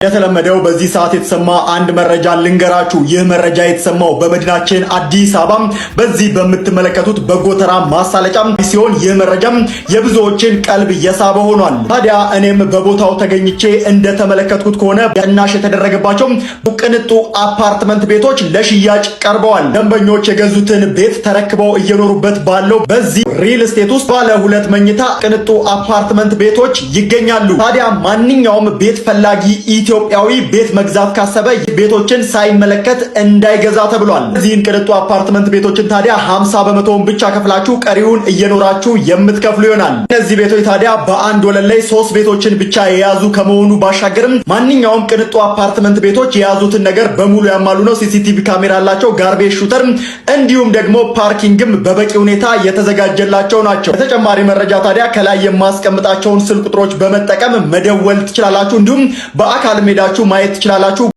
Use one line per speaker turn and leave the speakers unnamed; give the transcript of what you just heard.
እንደተለመደው በዚህ ሰዓት የተሰማ አንድ መረጃ ልንገራችሁ። ይህ መረጃ የተሰማው በመዲናችን አዲስ አበባ በዚህ በምትመለከቱት በጎተራ ማሳለጫ ሲሆን ይህ መረጃም የብዙዎችን ቀልብ የሳበ ሆኗል። ታዲያ እኔም በቦታው ተገኝቼ እንደተመለከትኩት ከሆነ ቅናሽ የተደረገባቸው ቅንጡ አፓርትመንት ቤቶች ለሽያጭ ቀርበዋል። ደንበኞች የገዙትን ቤት ተረክበው እየኖሩበት ባለው በዚህ ሪል ስቴት ውስጥ ባለ ሁለት መኝታ ቅንጡ አፓርትመንት ቤቶች ይገኛሉ። ታዲያ ማንኛውም ቤት ፈላጊ ኢትዮጵያዊ ቤት መግዛት ካሰበ ቤቶችን ሳይመለከት እንዳይገዛ ተብሏል። እዚህን ቅንጡ አፓርትመንት ቤቶችን ታዲያ 50 በመቶውን ብቻ ከፍላችሁ ቀሪውን እየኖራችሁ የምትከፍሉ ይሆናል። እነዚህ ቤቶች ታዲያ በአንድ ወለል ላይ ሶስት ቤቶችን ብቻ የያዙ ከመሆኑ ባሻገርም ማንኛውም ቅንጡ አፓርትመንት ቤቶች የያዙትን ነገር በሙሉ ያሟሉ ነው። CCTV ካሜራ አላቸው፣ garbage shooter፣ እንዲሁም ደግሞ parking ም በበቂ ሁኔታ የተዘጋጀላቸው ናቸው። በተጨማሪ መረጃ ታዲያ ከላይ የማስቀምጣቸውን ስልክ ቁጥሮች በመጠቀም መደወል ትችላላችሁ። እንዲሁም በአካል ሄዳችሁ ማየት ትችላላችሁ።